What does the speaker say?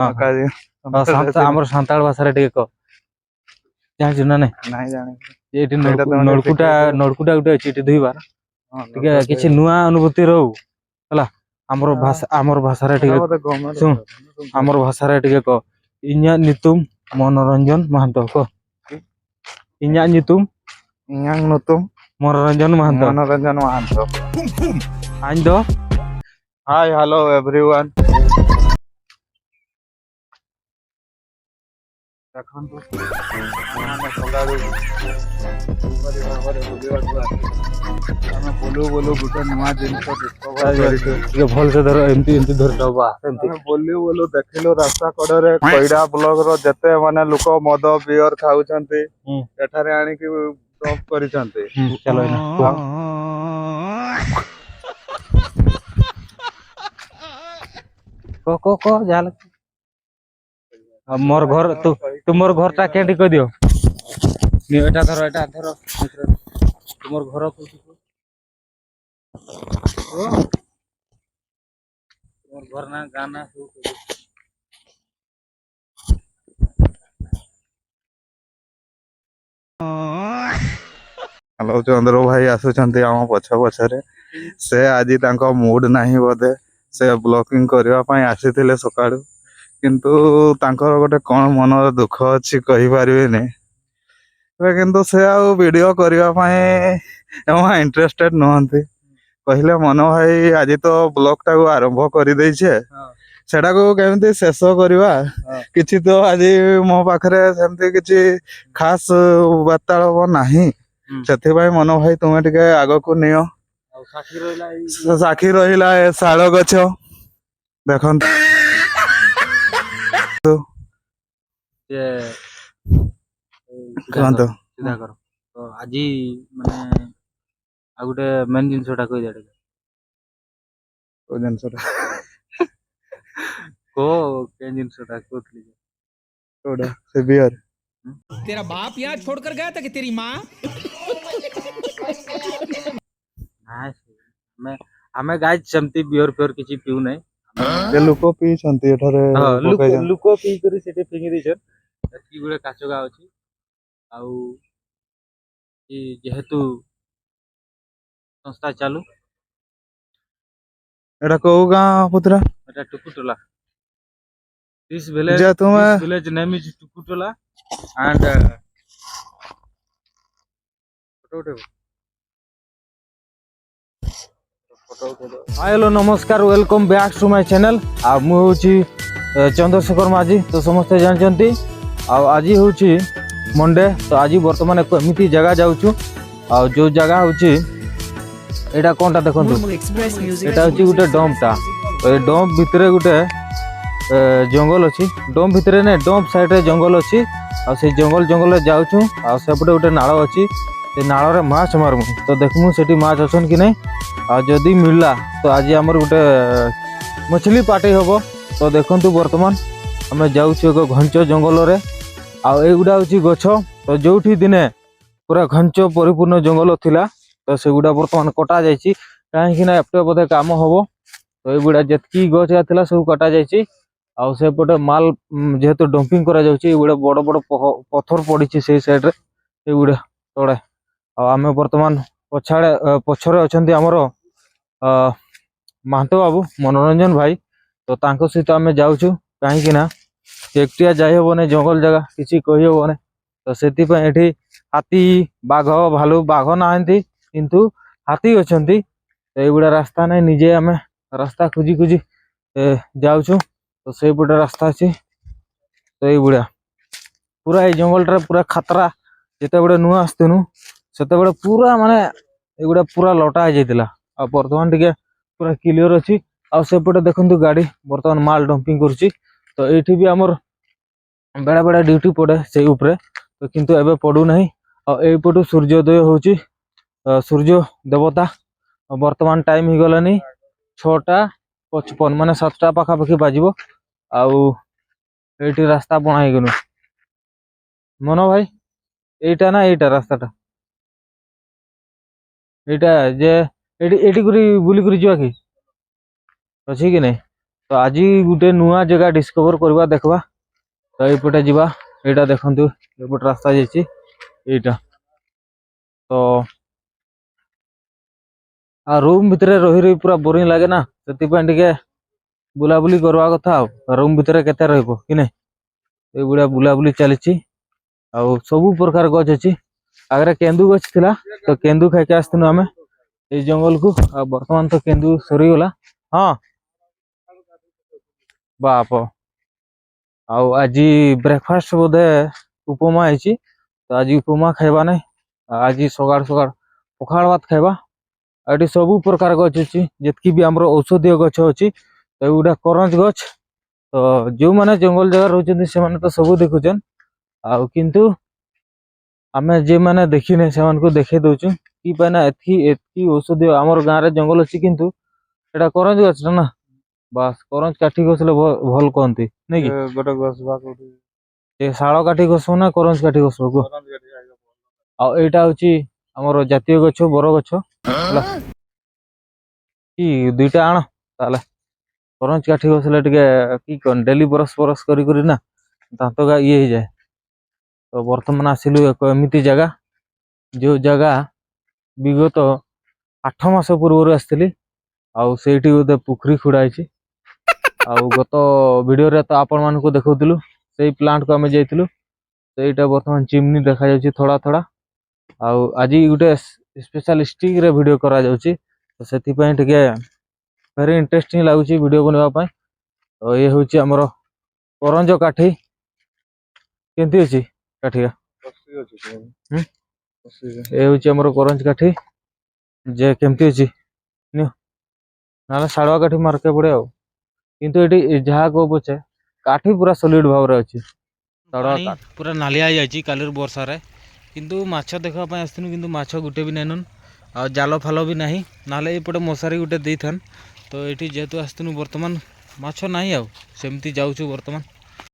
ଆମର ସାନ୍ତାଳ ଭାଷାରେ ଟିକେ କହ, ଜାଣିଛୁ ନା ନାଇଁ? ନାଇଁ ଜାଣି। ଏଇଠି ନଳକୂଟା, ନଳକୂଟା ଗୋଟେ ଅଛି, ଏଠି ଧୋଇବାର ଟିକେ କିଛି ନୂଆ ଅନୁଭୂତି ରହୁ ହେଲା। ଆମର ଭାଷା, ଆମର ଭାଷାରେ ଟିକେ ଶୁଣ, ଆମର ଭାଷାରେ ଟିକେ କହ। ଇᱧା ନିତୁମ ମନୋରଞ୍ଜନ ମହାନ୍ତ କହ। ଇᱧା ନିତୁମ, ଇᱧା ନୁତୁମ ମନୋରଞ୍ଜନ ମହାନ୍ତ। ମନୋରଞ୍ଜନ ମହାନ୍ତ। ଆଇନ ଦ। High hello everyone. ଦେଖନ୍ତୁ, ଆମେ ସକାଳୁ ଏପରି ଭାବରେ ବୁଲିବାକୁ ଆସିଛୁ। ଆମେ ବୁଲୁ ବୁଲୁ ଗୋଟେ ନୂଆ ଜିନିଷ ଡିସ୍କଭର କରିଛୁ। ଟିକେ ଭଲସେ ଧର, ଏମିତି ଏମିତି ଧରିଥାଉ ବା ଏମିତି। ଆମେ ବୁଲି ବୁଲୁ ଦେଖିଲୁ ରାସ୍ତା କଡରେ କଇରା ବ୍ଲକର ଯେତେ ମାନେ ଲୋକ ମଦ ବିୟର ଖାଉଛନ୍ତି, ଏଠାରେ ଆଣିକି ଡମ୍ପ କରିଛନ୍ତି। ଚାଲ ଏଇନା କହ, କହ, କହ ଯାହା। ମୋର ଘର, ତୁ ତୁମର ଘରଟା କେଠି କହିଦିଅ। ଏଇଟା ଧର, ଏଇଟା ଧର। ତୁମର ଘର କୋଉଠି? ତୁମର ଘର ନା, ଗାଁ ନା ସବୁ କହିଦିଅ। ହ୍ୟାଲୋ, ଚନ୍ଦ୍ର ଭାଇ ଆସୁଛନ୍ତି ଆମ ପଛ ପଛରେ। ସେ ଆଜି ତାଙ୍କ ମୁଡ୍ ନାହିଁ ବୋଧେ। ସେ ବ୍ଲକିଂ କରିବା ପାଇଁ ଆସିଥିଲେ ସକାଳୁ, କିନ୍ତୁ ତାଙ୍କର ଗୋଟେ କଣ ମନର ଦୁଃଖ ଅଛି କହିପାରିବିନି ଏବେ, କିନ୍ତୁ ସେ ଆଉ ଭିଡିଓ କରିବା ପାଇଁ ଜମା ଇଣ୍ଟରେଷ୍ଟେଡ ନୁହନ୍ତି। କହିଲେ, ମନ ଭାଇ, ଆଜି ତ ବ୍ଲଗ ଟାକୁ ଆରମ୍ଭ କରିଦେଇଛେ, ସେଟାକୁ କେମିତି ଶେଷ କରିବା? କିଛି ତ ଆଜି ମୋ ପାଖରେ ସେମିତି କିଛି ଖାସ ବାର୍ତ୍ତାଳାପ ନାହିଁ। ସେଥିପାଇଁ ମନ ଭାଇ, ତୁମେ ଟିକେ ଆଗକୁ ନିଅ। ଆଉ ସାକ୍ଷୀ ରହିଲା ଏଇ ସାକ୍ଷୀ ରହିଲା ଏ ଶାଳ ଗଛ, ଦେଖନ୍ତୁ। ଯେ କୁହନ୍ତୁ। ସିଧା କର ତ। ଆଜି ମାନେ ଆଉ ଗୋଟେ ମେନ୍ ଜିନିଷଟା କହିଦେ ଟିକେ। କୋଉ ଜିନିଷଟା? କୋ କେନ୍ ଜିନିଷଟା କହୁଥିଲି? କୋଉଟା, ସେ ବିୟର? तेरा बाप यहाँ छोड़कर गया था कि तेरी माँ? ନାଇଁ, ଆମେ ଗାଈ ସେମିତି ବିୟର ଫିୟର କିଛି ପିଉନାହିଁ। ଯେ ଲୋକ ପିଇଛନ୍ତି ଏଠାରେ ଲୋକ ପକେଇଛନ୍ତି। ଲୋକ ପିଇକରି ସେଠି ଫିଙ୍ଗି ଦେଇଛନ୍। ଏତିକି ଗୁଡେ କାଚଗା ଅଛି। ଆଉ ଇ ଯେହେତୁ ସଂସ୍ଥା ଚାଲୁ। ଏଟା କୋଉ ଗାଁ ପୁତୁରା? ଏଟା ଟୁକୁଟୋଲା। This village, ଯେ ତୁମେ this village name is Tukutola and photo ଉଠେଇବ, ଫଟୋ ଉଠେଇବ। ହାଇ ହ୍ୟାଲୋ ନମସ୍କାର, welcome back to my channel. ଆଉ ମୁଁ ହେଉଛି ଚନ୍ଦ୍ରଶେଖର ମାଝୀ, ତ ସମସ୍ତେ ଜାଣିଛନ୍ତି। ଆଉ ଆଜି ହେଉଛି ମଣ୍ଡେ। ତ ଆଜି ବର୍ତ୍ତମାନ ଏକ ଏମିତି ଜାଗା ଯାଉଛୁ, ଆଉ ଯେଉଁ ଜାଗା ହେଉଛି ଏଇଟା କ'ଣଟା ଦେଖନ୍ତୁ। ଏଇଟା ହେଉଛି ଗୋଟେ ଡମ୍ପଟା। ତ ଏ ଡମ୍ପ ଭିତରେ ଗୋଟେ ଜଙ୍ଗଲ ଅଛି। ଡମ୍ପ ଭିତରେ ନାଇଁ, ଡମ୍ପ ସାଇଡ୍ରେ ଜଙ୍ଗଲ ଅଛି। ଆଉ ସେଇ ଜଙ୍ଗଲରେ ଯାଉଛୁ, ଆଉ ସେପଟେ ଗୋଟେ ନାଳ ଅଛି। ସେ ନାଳରେ ମାଛ ମାରମୁ। ତ ଦେଖମୁ ସେଠି ମାଛ ଅଛନ୍ କି ନାଇଁ। ଆଉ ଯଦି ମିଳିଲା ତ ଆଜି ଆମର ଗୋଟେ ମଛଲି ପାର୍ଟି ହବ। ତ ଦେଖନ୍ତୁ, ବର୍ତ୍ତମାନ ଆମେ ଯାଉଛୁ ଏକ ଘଞ୍ଚ ଜଙ୍ଗଲରେ। ଆଉ ଏଇଗୁଡ଼ା ହେଉଛି ଗଛ। ତ ଯୋଉଠି ଦିନେ ପୁରା ଘଞ୍ଚ ପରିପୂର୍ଣ୍ଣ ଜଙ୍ଗଲ ଥିଲା, ତ ସେଗୁଡ଼ା ବର୍ତ୍ତମାନ କଟା ଯାଇଛି, କାହିଁକି ନା ଏପଟେ ବୋଧେ କାମ ହବ। ତ ଏଇଗୁଡ଼ା ଯେତିକି ଗଛ ଥିଲା ସବୁ କଟା ଯାଇଛି। ଆଉ ସେପଟେ ମାଲ ଯେହେତୁ ଡମ୍ପିଂ କରାଯାଉଛି, ଏଇଗୁଡ଼ା ବଡ଼ ବଡ଼ ପଥର ପଡ଼ିଛି ସେଇ ସାଇଡ୍ରେ, ଏଇଗୁଡ଼ା ତଳେ। ଆଉ ଆମେ ବର୍ତ୍ତମାନ ପଛାଡ଼େ, ପଛରେ ଅଛନ୍ତି ଆମର ମହାନ୍ତ ବାବୁ ମନୋରଞ୍ଜନ ଭାଇ। ତ ତାଙ୍କ ସହିତ ଆମେ ଯାଉଛୁ, କାହିଁକି ନା ଏକଟିଆ ଯାଇ ହବନି, ଜଙ୍ଗଲ ଜାଗା, କିଛି କହିହବନି। ତ ସେଥିପାଇଁ ଏଠି ହାତୀ, ବାଘ, ଭାଲୁ, ବାଘ ନାହାନ୍ତି କିନ୍ତୁ ହାତୀ ଅଛନ୍ତି। ତ ଏଇଗୁଡ଼ା ରାସ୍ତା ନାହିଁ, ନିଜେ ଆମେ ରାସ୍ତା ଖୋଜି ଖୋଜି ଯାଉଛୁ। ତ ସେଇପଟେ ରାସ୍ତା ଅଛି। ତ ଏଇଗୁଡ଼ା ପୁରା ଏଇ ଜଙ୍ଗଲଟାରେ ପୁରା ଖାତରା। ଯେତେବେଳେ ନୂଆ ଆସିଥିନୁ ସେତେବେଳେ ପୁରା ମାନେ ଏଗୁଡ଼ା ପୁରା ଲଟା ହେଇଯାଇଥିଲା, ଆଉ ବର୍ତ୍ତମାନ ଟିକେ ପୁରା କ୍ଲିୟର ଅଛି। ଆଉ ସେପଟେ ଦେଖନ୍ତୁ, ଗାଡ଼ି ବର୍ତ୍ତମାନ ମାଲ ଡମ୍ପିଂ କରୁଛି। ତ ଏଇଠି ବି ଆମର ବେଳେ ବେଳେ ଡ୍ୟୁଟି ପଡ଼େ ସେଇ ଉପରେ, ତ କିନ୍ତୁ ଏବେ ପଡ଼ୁନାହିଁ। ଆଉ ଏଇପଟୁ ସୂର୍ଯ୍ୟୋଦୟ ହେଉଛି, ସୂର୍ଯ୍ୟ ଦେବତା। ବର୍ତ୍ତମାନ ଟାଇମ୍ ହେଇଗଲାନି 6:55, ମାନେ 7ଟା ପାଖାପାଖି ବାଜିବ। ଆଉ ଏଇଠି ରାସ୍ତା ବଣା ହେଇଗଲୁ। ମନ ଭାଇ, ଏଇଟା ନା ଏଇଟା ରାସ୍ତାଟା ଏଇଟା ଯେ ଏଇଠି ଏଇଠି କରି ବୁଲି କରି ଯିବା କି ଅଛି କି ନାଇଁ? ତ ଆଜି ଗୋଟେ ନୂଆ ଜାଗା ଡିସ୍କଭର କରିବା, ଦେଖିବା। ତ ଏଇପଟେ ଯିବା। ଏଇଟା ଦେଖନ୍ତୁ, ଏପଟେ ରାସ୍ତା ଯାଇଛି ଏଇଟା। ତ ଆଉ ରୁମ୍ ଭିତରେ ରହି ରହି ପୁରା ବୋରିଂ ଲାଗେ ନା, ସେଥିପାଇଁ ଟିକେ ବୁଲାବୁଲି କରିବା କଥା। ଆଉ ରୁମ୍ ଭିତରେ କେତେ ରହିବ କି ନାଇଁ? ଏଇଭଳିଆ ବୁଲାବୁଲି ଚାଲିଛି। ଆଉ ସବୁ ପ୍ରକାର ଗଛ ଅଛି। ଆଗରେ କେନ୍ଦୁ ଗଛ ଥିଲା, ତ କେନ୍ଦୁ ଖାଇକି ଆସିଥିଲୁ ଆମେ ଏଇ ଜଙ୍ଗଲକୁ। ଆଉ ବର୍ତ୍ତମାନ ତ କେନ୍ଦୁ ସରିଗଲା। ହଁ ବାପ। ଆଉ ଆଜି ବ୍ରେକଫାଷ୍ଟ ବୋଧେ ଉପମା ହେଇଛି। ତ ଆଜି ଉପମା ଖାଇବା ନାହିଁ, ଆଜି ସକାଳ ସକାଳ ପଖାଳ ଭାତ ଖାଇବା। ଆଉ ଏଠି ସବୁ ପ୍ରକାର ଗଛ ଅଛି, ଯେତିକି ବି ଆମର ଔଷଧୀୟ ଗଛ ଅଛି। ତ ଏଗୁଡ଼ା କରଞ୍ଜ ଗଛ। ତ ଯେଉଁମାନେ ଜଙ୍ଗଲ ଜାଗାରେ ରହୁଛନ୍ତି, ସେମାନେ ତ ସବୁ ଦେଖୁଛନ୍। ଆଉ କିନ୍ତୁ ଆମେ ଯେଉଁମାନେ ଦେଖିନେ, ସେମାନଙ୍କୁ ଦେଖେଇ ଦଉଛୁ କି ପାଇଁ ନା ଏତିକି ଏତିକି ଔଷଧୀୟ। ଆମର ଗାଁରେ ଜଙ୍ଗଲ ଅଛି, କିନ୍ତୁ ଏଟା କରଞ୍ଜ ଗଛଟା ନା। ବାସ୍, କରଞ୍ଜ କାଠି ଘଷିଲେ ଭଲ କହନ୍ତି, ନାଇଁ କି? ଗୋଟେ ଘଷବା କୋଉଠି? ଏ ଶାଳ କାଠି ଘଷିବ ନା କରଞ୍ଜ କାଠି ଘଷିବ, କୁହ? ଆଉ ଏଇଟା ହଉଛି ଆମର ଜାତୀୟ ଗଛ ବର ଗଛ, ହେଲା କି? ଦୁଇଟା ଆଣ ତାହେଲେ। କରଞ୍ଜ କାଠି ଘଷିଲେ ଟିକେ କି କଣ, ଡେଲି ବ୍ରସ୍ ବ୍ରସ୍ କରି କରି ନା ଦାନ୍ତ ଗା ଇଏ ହେଇଯାଏ। ତ ବର୍ତ୍ତମାନ ଆସିଲୁ ଏକ ଏମିତି ଜାଗା, ଯେଉଁ ଜାଗା ବିଗତ 8 ମାସ ପୂର୍ବରୁ ଆସିଥିଲି। ଆଉ ସେଇଠି ଗୋଟେ ପୋଖରୀ ଖୋଳା ହେଇଛି। ଆଉ ଗତ ଭିଡ଼ିଓରେ ତ ଆପଣମାନଙ୍କୁ ଦେଖାଉଥିଲୁ, ସେଇ ପ୍ଲାଣ୍ଟକୁ ଆମେ ଯାଇଥିଲୁ। ସେଇଟା ବର୍ତ୍ତମାନ ଚିମ୍ନି ଦେଖାଯାଉଛି ଥୋଡ଼ା ଥୋଡ଼ା। ଆଉ ଆଜି ଗୋଟେ ସ୍ପେଶାଲ ଷ୍ଟିକ୍ରେ ଭିଡ଼ିଓ କରାଯାଉଛି, ତ ସେଥିପାଇଁ ଟିକେ ଭେରି ଇଣ୍ଟରେଷ୍ଟିଂ ଲାଗୁଛି ଭିଡ଼ିଓ ବନେଇବା ପାଇଁ। ତ ଇଏ ହେଉଛି ଆମର କରଞ୍ଜ କାଠି। କେମିତି ଅଛି କାଠିଟା? ହୁଁ? ଏ ହେଉଛି ଆମର କରଞ୍ଜ କାଠି ଯେ କେମିତି ଅଛି, ନିଅ। ନହେଲେ ଶାଳୁଆ କାଠି ମାର୍କେ ପଡେ। ଆଉ କିନ୍ତୁ ଏଠି ଯାହା କହୁ ପଛେ, କାଠି ପୁରା ସଲିଡ ଭାବରେ ଅଛି, ଶାଳୁଆ କାଠ। ପୁରା ନାଲିଆ ହେଇଯାଇଛି କାଲିର ବର୍ଷାରେ। କିନ୍ତୁ ମାଛ ଦେଖିବା ପାଇଁ ଆସିଥିଲୁ, କିନ୍ତୁ ମାଛ ଗୋଟେ ବି ନାଇଁନନ୍। ଆଉ ଜାଲ ଫାଲ ବି ନାହିଁ, ନହେଲେ ଏଇପଟେ ମଶାରୀ ଗୋଟେ ଦେଇଥାନ୍। ତ ଏଇଠି ଯେହେତୁ ଆସିଥିଲୁ, ବର୍ତ୍ତମାନ ମାଛ ନାହିଁ। ଆଉ ସେମିତି ଯାଉଛୁ ବର୍ତ୍ତମାନ।